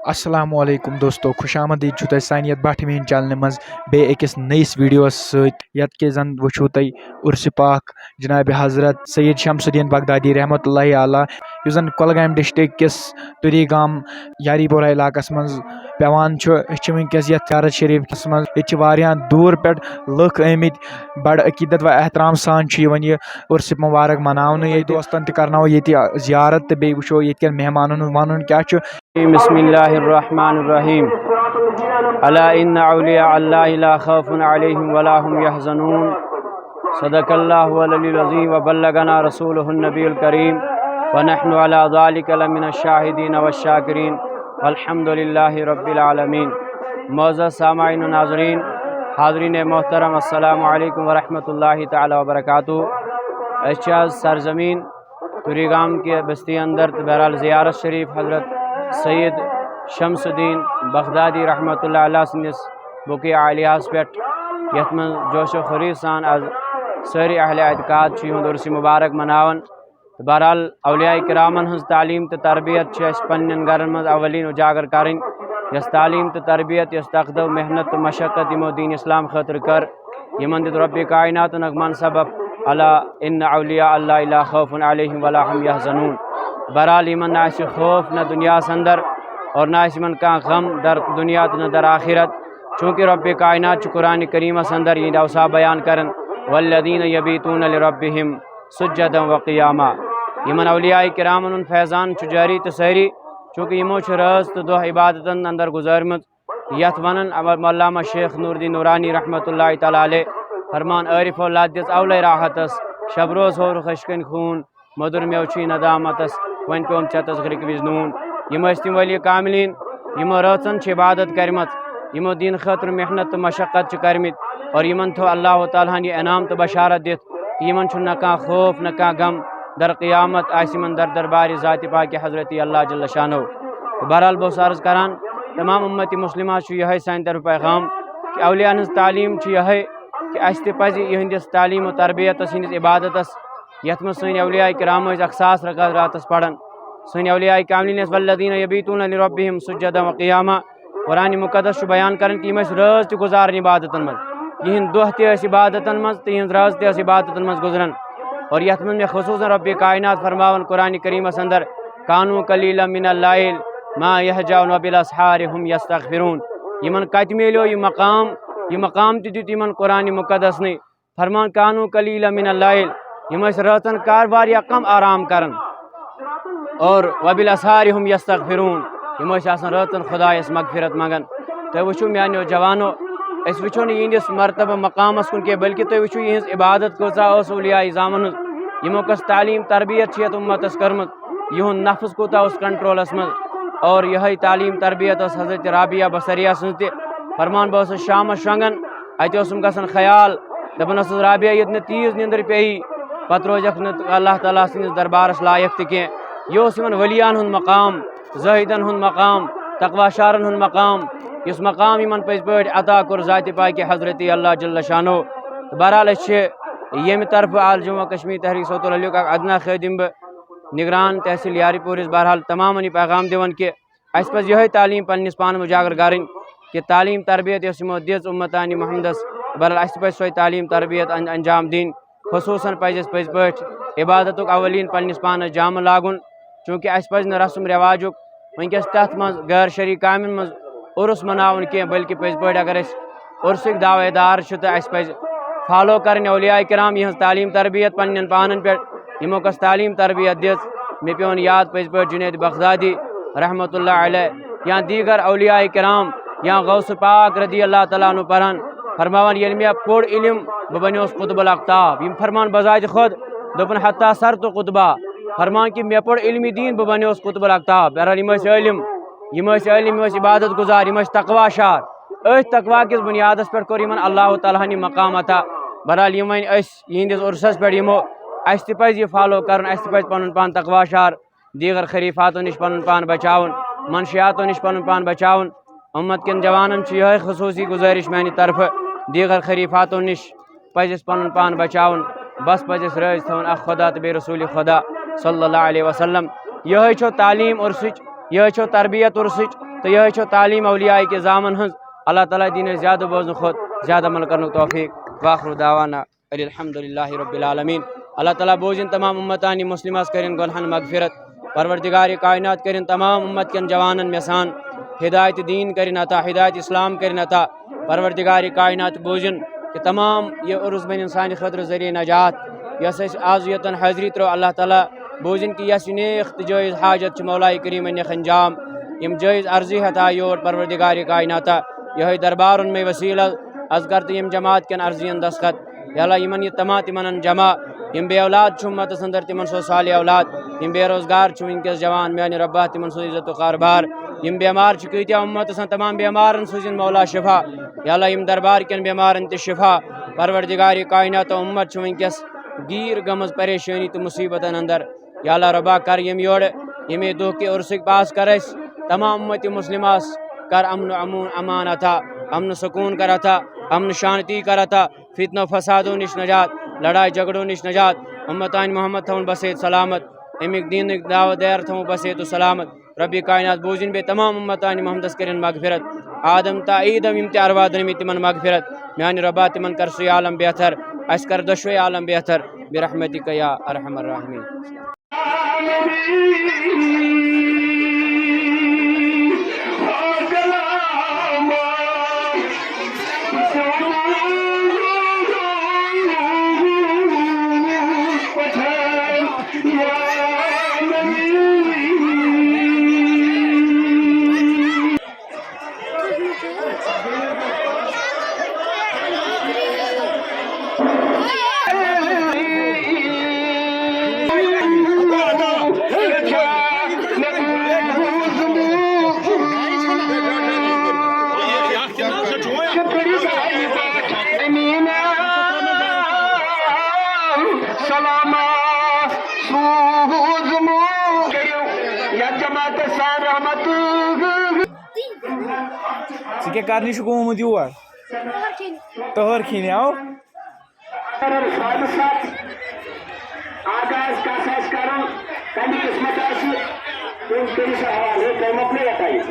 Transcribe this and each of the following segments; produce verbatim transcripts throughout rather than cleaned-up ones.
السلام علیکم دوستو، خوش آمدید چھو تۄہہِ سانہِ یتھ بٹھ مین چینلہِ منٛز بیٚیہِ أکِس نٔیِس ویڈیوس سۭتۍ، یتھ کہِ زن وٕچھو تۄہہِ عرس پاک جناب حضرت سید شمس الدین بغدادی رحمت اللہ علیہ، یُس زن کۄلگامہِ ڈسٹرکٹ کِس تُری گام یاری پورہ علاقس منٛز پٮ۪وان چھُ۔ أسۍ چھِ وٕنکیٚس یتھ زیارت شریفس منٛز۔ ییٚتہِ چھِ واریاہ دوٗر پٮ۪ٹھ لُکھ آمٕتۍ، بڑٕ عقیدت و احترام سان چھُ یِوان یہِ عرس مبارک مناونہٕ۔ ییٚتہِ دوستن تہِ کرناوو ییٚتہِ زیارت تہٕ بیٚیہِ وٕچھو ییٚتہِ کٮ۪ن مہمانن ہُنٛد ونُن کیٛاہ چھُ۔ بسم الله الرحمن الرحيم. ألا إن أولياء الله لا خوف عليهم ولا هم يحزنون. صدق الله العلي العظيم وبلغنا رسوله النبي الكريم، ونحن على ذلك لمن الشاهدين والشاكرين، والحمد لله رب العالمين. معزز سامعین و ناظرین، حاضرین محترم، السلام علیکم ورحمۃ اللہ تعالی وبرکاتہ۔ أسۍ چھِ آز سرزمین تُری گام کہِ بستی اندر تہٕ بہرحال زیارت شریف حضرت سید شمس الدین بغدادی رحمۃ اللہ علیہ سٕنٛدِس بقیع عالیہس پٮ۪ٹھ، یتھ منٛز جوش و خروش سان از سٲری اہل اعتقاد چھِ یِہُنٛد عرس مبارک مناوان۔ تہٕ بہرحال اولیاء کرامن ہٕنٛز تعلیٖم تہٕ تربیت چھِ اَسہِ پننٮ۪ن گرن منٛز اولین اجاگر کرٕنۍ۔ یۄس تعلیٖم تہٕ تربیت، یۄس تقدو محنت تہٕ مشقت یِمو دین اسلام خٲطرٕ کٔر، یِمن دیُت رۄبِ کائناتن اکھ منصب، الا ان اولیاء اللہ لا خوف علیہم ولا هم یحزنون۔ بہرحال یِمن نہ آسہِ خوف نہ دُنیاہس اندر اور نہ آسہِ یِمن کانٛہہ غم در دُنیا تہٕ نہ در آخرت، چونکہ رۄبِ کائنات چھُ قرآن کریمس اندر یِہنٛدۍ اوصاف بیان کران، والذین یبیتون لربہم سجدا و قیاما۔ یِمن اولیاء کرامن ہُنٛد فیضان چھُ جٲری تہٕ سٲری، چونکہ یِمو چھِ رٲژ تہٕ دۄہ عبادتن اندر گُزٲرمٕژ۔ یتھ ونان علامہ شیخ نور الدین نورانی رحمۃ اللہ تعالی علیہ، فرمان عارفو لد دِژ اولے راحتس، شب روز ہورُکھ اشکن خوٗن، مٔدُر مٮ۪وٕ چھُے ندامتس، وۄنۍ پیوٚم ژےٚ تس غرق وِزِ نوٗن۔ یِم ٲسۍ تِم ولی کاملین، یِمو رٲژن چھِ عبادت کرِمژ، یِمو دین خٲطرٕ محنت تہٕ مشقت چھِ کرمٕتۍ، اور یِمن تھوٚو اللہ تعالیٰ ہن یہِ انعام تہٕ بشارت دِتھ کہ یِمن چھُنہٕ نہ کانٛہہ خوف نہ کانٛہہ غم در قیامت آسہِ یِمن در دربارِ ذاتِ پاکِ حضرت اللہ جل شانہ۔ تہٕ بہرحال بہٕ اوسُس عرض کران، تمام امت مسلمہ چھُ یِہوٚے سانہِ طرفہٕ پیغام کہ اولیاء ہٕنٛز تعلیٖم چھِ یِہوٚے کہ اَسہِ تہِ پزِ یِہنٛدِس تعلیٖم و تربیتس، یِہنٛدِس عبادتس، یتھ منٛز سٲنۍ اولیاء کرام ٲسۍ اکھ ساس رکعت راتس پران، سٲنۍ اولیاء کاملین ٲسۍ والذین یبیتون لربہم سجدا و قیاما۔ قرآن مقدس چھُ بیان کران کہ یِم ٲسۍ رٲژ تہِ گُزاران عبادتن منٛز، یِہنٛد دۄہ تہِ ٲسۍ عبادتن منٛز تہٕ یِہنٛز رٲژ تہِ ٲس عبادتن منٛز گُزران۔ اور یتھ منٛز مےٚ خصوصاً رۄبِ کائنات فرماوان قرآن کریمس اندر، کانوا قلیلا من اللیل ما یہجعون وبالاسحار هم یستغفرون۔ یِمن کتہِ میلیو یہِ مقام؟ یہِ مقام تہِ دیُت یِمن قرآن مقدسنٕے۔ فرمان کانوا قلیلا من اللیل، یِم ٲسۍ رٲژن کار واریاہ کم آرام کران۔ اور وبالاسحار هم یستغفرون، یِم ٲسۍ آسان رٲژن خدایس مغفرت منگان۔ تُہۍ وٕچھِو میانیو جوانو، أسۍ وٕچھو نہٕ یِہنٛدِس مرتبہ مقامس کُن کینٛہہ، بلکہِ تُہۍ وٕچھِو یِہنٛز عبادت کۭژاہ ٲس اولیاء عظامن ہٕنٛز، یِمو کۄس تعلیٖم تربیت چھِ یتھ اُمتس کٔرمٕژ، یِہُنٛد نفس کوٗتاہ اوس کنٹرولس منٛز۔ اور یِہوٚے تعلیٖم تربیت ٲس حضرت رابعہ بصریہ سٕنٛز تہِ۔ فرمان بہٕ اوسُس شامس شۄنٛگان، اَتہِ اوسُم گژھان خیال، دپان اوسُس، رابعہ، ییٚتہِ نہٕ تیٖژ نِندٕر پیٚیہِ، پتہٕ روزکھ نہٕ اللہ تعالیٰ سٕنٛدِس دربارس لایق تہِ کینٛہہ۔ یہِ اوس یِمن ؤلیان ہُنٛد مقام، زٲہدن ہُنٛد مقام، تقوی شارن ہُنٛد مقام، یُس مقام یِمن پٔزۍ پٲٹھۍ عطا کوٚر ذاتِ پاکہِ حضرت اللہ جل شانہ۔ تہٕ بہرحال أسۍ چھِ ییٚمہِ طرفہٕ آل جمعہ کشمیر تحریک صوت الحق اکھ ادنا خٲدِم بہٕ نگران تحصیل یاری پوٗرِس بہرحال تمامن یہِ پیغام دِوان کہِ اَسہِ پَزِ یِہوٚے تعلیٖم پنٛنِس پانَس منٛز اجاگر کَرٕنۍ کہِ تعلیٖم تربیت یۄس یِمو دِژ اُمتانِ محمدَس، بہرحال اَسہِ تہِ پَزِ سۄے تعلیٖم تربیت ان-، انجام دِنۍ۔ خصوٗصاً پَزِ اَسہِ پٔزۍ پٲٹھۍ عبادتُک اولین پنٛنِس پانَس جامہٕ لاگُن، چوٗنٛکہِ اَسہِ پَزِ نہٕ رسم رواجُک وٕنکیٚس تَتھ منٛز غٲر شرعی کامٮ۪ن منٛز عُرُس مَناوُن کینٛہہ، بلکہِ پٔزۍ پٲٹھۍ اگر أسۍ عُرسٕکۍ دعوے دار چھِ تہٕ اَسہِ پَزِ فالو کَرٕنۍ اولیاء کرام یِہٕنٛز تعلیٖم تربیت پنٛنٮ۪ن پانَن پٮ۪ٹھ، یِمو کۄس تعلیٖم تربیت دِژ۔ مےٚ پیوٚو یاد پٔزۍ پٲٹھۍ جُنید بغدادی رحمتہ اللہ علیہ یا دیٖگر اولیاء کرام یا غوث پاک رضی اللہ تعالیٰ عنہ پران فرماوان، ییٚلہِ مےٚ پوٚر علم، بہٕ بنیوس قطب الاقطاب۔ یِم فرمان بذاتِ خود دوٚپُن، حتیٰ صرت قطبا، فرمان کہِ مےٚ پوٚر علمِ دین، بہٕ بنیوس قطب الاقطاب۔ بہرحال یِم ٲسۍ عٲلم، یِم ٲسۍ عٲلم، یِم ٲسۍ عبادت گزار، یِم ٲسۍ تقوی شار۔ أتھۍ تقوی کِس بُنیادس پٮ۪ٹھ کوٚر یِمن اللہ تعالیٰ ہن یہِ مقام عطا۔ بہرحال یِم وۄنۍ أسۍ یِہنٛدِس عُرسس پٮ۪ٹھ یِمو، اَسہِ تہِ پَزِ یہِ فالو کَرُن، اَسہِ تہِ پَزِ پَنُن پان تقوی شار، دیٖگر خریٖفاتو نِش پَنُن پان بَچاوُن، منشیاتو نِش پَنُن پان بَچاوُن۔ اُمت کٮ۪ن جوانَن چھِ یِہوٚے خصوٗصی گُزٲرِش میٛانہِ طرفہٕ دیٖگر خریٖفاتو نِش۔ پَزِ اَسہِ پَنُن پان بَچاوُن، بَس پَزِ اَسہِ رٲضۍ تھاوُن اَکھ خۄدا تہٕ بیٚیہِ رسوٗلِ خۄدا صلی اللہ علیہ وسلم۔ یِہوٚے چھو تعلیٖم عُرسٕچ، یِہوٚے چھو تربیت عُرسٕچ، تہٕ یِہوٚے چھو تعلیٖم اولیاء کہِ زامن ہٕنٛز۔ اللہ تعالیٰ دِیِن اَسہِ زیادٕ بوزنہٕ کھۄتہٕ زیادٕ عمل کرنُک توفیٖق۔ وآخر دعوانا ان الحمد للہ رب العالمین۔ اللہ تعالیٰ بوزِن تمام امتان مسلمس، کٔرِن گۄنہن مغفرت۔ پروردگار کائنات کٔرِن تمام امت کٮ۪ن جوانن مثان ہدایت دین کٔرِن عطا، ہدایت اسلام کٔرِن عطا۔ پروردگار کائنات بوزِن کہِ تمام یہِ عرس بنن سانہِ خٲطرٕ ذریعہ نجات۔ یۄس اَسہِ آز یوتن حٲضری ترٲو، اللہ تعالیٰ بوزِن کہِ یۄس یہِ نیک تہٕ جٲیز حاجت چھِ، مولائے کریم نِکھ انجام۔ یِم جٲیز عرضی ہیتھ آے یور پروردگار کائناتا، یِہوٚے دربار اوٚن مےٚ وسیلہٕ، از کر تہٕ یِم جماعت کٮ۪ن عرضین دستخط۔ یا اللہ، یِمن یہِ تمام تِمن ان جمع، یِم بے اولاد چھِ امتس اندر، تِمن سوز صالح اولاد۔ یِم بے روزگار چھِ وٕنکیٚس جوان، میانہِ رۄبا، تِمن سوز عزت و کاربار۔ یِم بیمار چھِ کۭتیاہ امتس اندر، تمام بیمارن سوزِن مولا شفا۔ یا اللہ، یِم دربار کٮ۪ن بیمارن تہِ شفا۔ پروردگار کائنات، امت چھِ وٕنکیٚس گیٖر گٔمٕژ پریشٲنی تہٕ مصیبتن اندر۔ یا اللہ رۄبا، کر یِم یورٕ ییٚمے دۄہ کہِ عرسٕکۍ پاس کر اَسہِ تمام امت مسلمس، کر امن و امون امان عطا، امن سکون کر عطا، امن شانتی کر عطا، فتنہ و فسادو نِش نجات، لڑاے جھگڑو نِش نجات، امتان محمد تھاوُن بسیت سلامت، امیُک دینُک دعوت دار تھاوُن بسیت و سلامت۔ رب کائنات بوزِن بیٚیہِ تمام امتان محمدس کٔرِن مغفرت۔ آدم تا عیدم یِم تہِ ارواح درٲمٕتۍ تِمن مغفرت۔ میانہِ رۄبا تِمن کر سُے عالم بہتر، اسہِ کر دۄشوے عالم بہتر۔ برحمتک یا ارحم الراحمین۔ سلامہ سوزمُت کٔرِو یَتھ جماعتس سان رحمت۔ ژٕ کیٛاہ کرنہِ چھُکھ آمُت یور؟ تٔہَر کھیٚنہِ، اَو؟ کرن سادٕ سَتھ۔ آغاز کَس آسہِ کَرُن، کَمہِ قٕسمت آسہِ، تٔمۍ کٔرِو سا حوالہٕ۔ ہے، تۄہہِ مۄکلے یَتھ آیہِ۔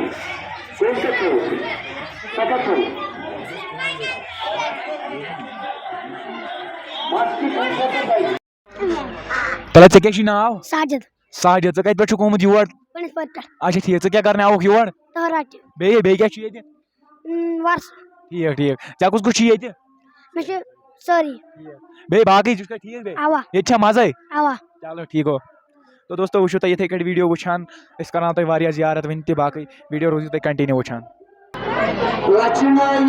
کُنہِ تہِ تھوٚو۔ سَتَتھ تھوٚو۔ بَس تہِ چھُ سَتَتھ آیہِ۔ تَلہٕ، ژےٚ کیٛاہ چھُے ناو؟ ساجد۔ ساجد، ژٕ کَتہِ پٮ۪ٹھ چھُکھ آمُت یور؟ پنٛڈِت پورِ پٮ۪ٹھ۔ اچھا، ٹھیٖک۔ ژٕ کیٛاہ کَرنہِ آوُکھ یور؟ تہٕ رَٹہِ۔ بیٚیہِ، بیٚیہِ کیٛاہ چھُ ییٚتہِ؟ اۭں، وَرُس۔ ٹھیٖک، ٹھیٖک۔ ژےٚ کُس کُس چھُے ییٚتہِ؟ مےٚ چھِ سٲری۔ بیٚیہِ باقٕے چھُکھ ٹھیٖک بیٚیہِ؟ اَوا۔ ییٚتہِ چھا مَزَے؟ اَوا۔ چلو، ٹھیٖک گوٚو۔ تو دوستو، وٕچھِو تُہۍ یِتھَے کٲٹھۍ video وٕچھان، أسۍ کَرناوو تۄہہِ واریاہ زیارت وٕنہِ تہِ، باقٕے video روٗزِو تُہۍ continue وٕچھان۔ لَچھِ نایہِ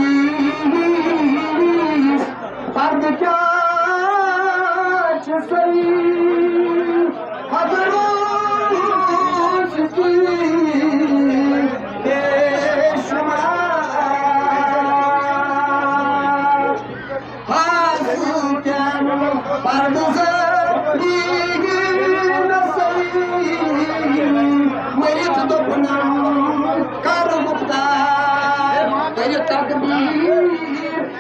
پردٕ کیٛاہ چھِ سٲری حضرت کی بے شمار۔ حاصل کیٛاہ پردٕ زٲری نہ سٲری۔ مٔرِتھ دوٚپنم کر گُفتار، کٔرِو تقدیٖر۔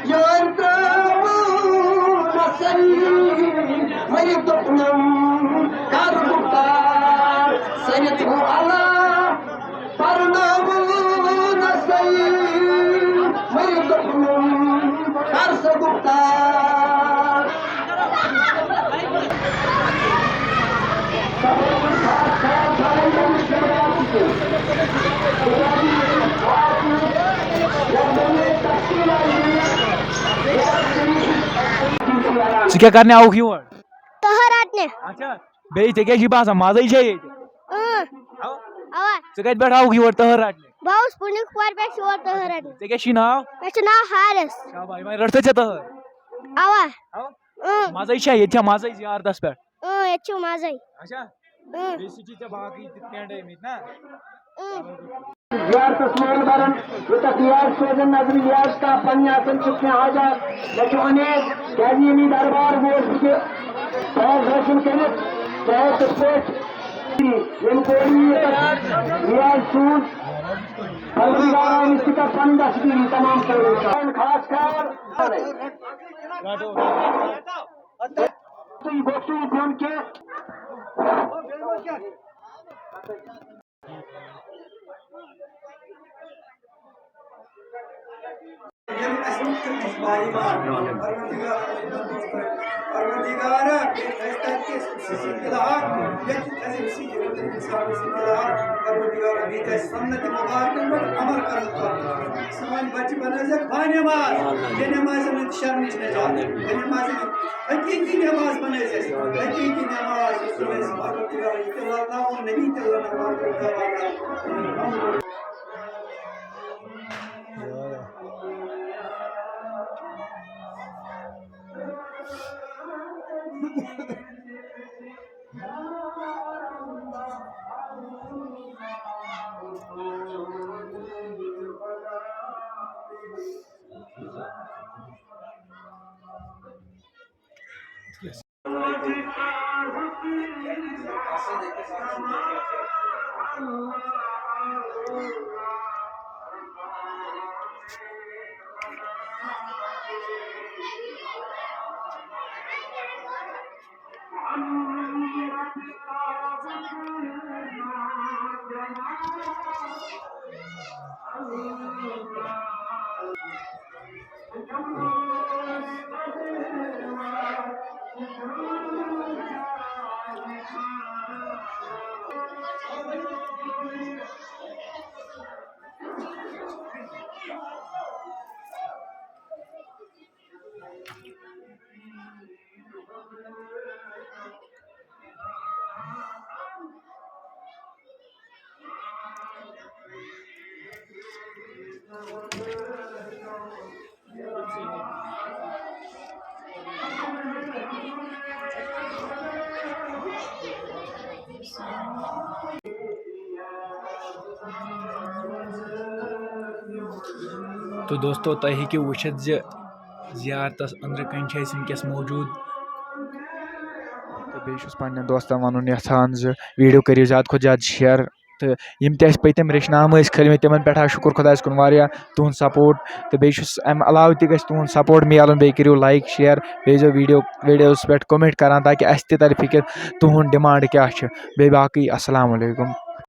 یٲرۍ ترٛٲوٕم نہ سٲری، وۄنۍ دوٚپنم کر گُفتار، سٔرِتھ ہو اللہ پرنٲوٕم نہ سٲری، وۄنۍ دوٚپنم کر سا گُفتار۔ ژٕ کیٛاہ کرنہِ آوُکھ یور؟ تہر رٹنہِ۔ اچھا، بیٚیہِ ژےٚ کیٛاہ چھُے باسان، مزے چھا ییٚتہِ؟ اۭں۔ ہاو؟ اوا۔ ژٕ کتہِ پٮ۪ٹھ آوُکھ یور تہر رٹنہِ؟ بہٕ آوُس پُنیُک پورِ پٮ۪ٹھ یور تہر رٹنہِ۔ ژےٚ کیٛاہ چھُے ناو؟ مےٚ چھُ ناو حارث۔ شاباش، وۄنۍ رٔٹ سا ژےٚ تہر؟ اوا۔ ہاو؟ اۭں۔ مزے چھا ییٚتہِ، چھا مزے زیارتس پٮ۪ٹھ؟ اۭں، ییٚتہِ چھُ مزے۔ اچھا؟ اۭں۔ بیٚیہِ سۭتۍ چھِ ژےٚ باقٕے تہِ friend ٲمٕتۍ نا؟ اۭں۔ زیارتس مول برن، یوٚتتھ نیاز سوزن نظرِ نیاز کانٛہہ پننہِ آسن چھِ کینٛہہ حاجات۔ مےٚ چھُ اُمید کیازِ ییٚمی دربار ووت بہٕ تہِ فیض حٲصِل کٔرِتھ، چاہے کِتھ پٲٹھۍ۔ ییٚمہِ کوٗرِ یوٚتتھ نیاز سوٗز، پروردگار آمٕژ تہِ کر پنٕنۍ دستگیٖری تمام کوٗرِ۔ خاص خیال۔ تُہۍ گوٚژھُو نہٕ دیُن کینٛہہ۔ اَسہِ مُختٔلِف بائی بار۔ پروردگار، پروردگارا، بیٚیہِ تھٲیِو تَتہِ تہِ سُہ سِلسِلہٕ اِلہا، ییٚتہِ تھٲیِو سُہ سِلسِلہٕ اِلہا، پروردگارا، بیٚیہِ تھٲیِو سُنت مبارکن پٮ۪ٹھ عمل کرنہٕ خٲطرٕ۔ سٲنۍ بچہِ بنٲیزٮ۪کھ با نماز، یہِ نمازِ منٛز شرمٕچ نجات، یہِ نمازِ منٛز حقیقی نماز بنٲیزٮ۪کھ، حقیقی نماز، یُس أسۍ پروردگار تہِ واتناوو، نبی تہِ واتناوو، پروردگار واتناوو۔ تو دوستو، تُہۍ ہیٚکِو وٕچھِتھ زِ زیارتَس أنٛدرٕ کَنۍ چھِ أسۍ وٕنکیٚس موجوٗد۔ تہٕ بیٚیہِ چھُس پنٛنٮ۪ن دوستَن وَنُن یَژھان زِ video کٔرِو زیادٕ کھۄتہٕ زیادٕ share۔ تہٕ یِم تہِ اَسہِ پٔتِم رِشنامہٕ ٲسۍ کھٲلمٕتۍ، تِمَن پٮ۪ٹھ آو شُکُر خۄدایَس کُن واریاہ تُہُنٛد support۔ تہٕ بیٚیہِ چھُس اَمہِ علاوٕ تہِ گژھِ تُہُنٛد support میلُن، بیٚیہِ کٔرِو like share، بیٚیہِ ٲسۍزیو video videos پٮ۪ٹھ comment کران، تاکہِ اَسہِ تہِ تَرِ فِکِر تُہُنٛد demand کیٛاہ چھِ۔ بیٚیہِ باقٕے السلام علیکم۔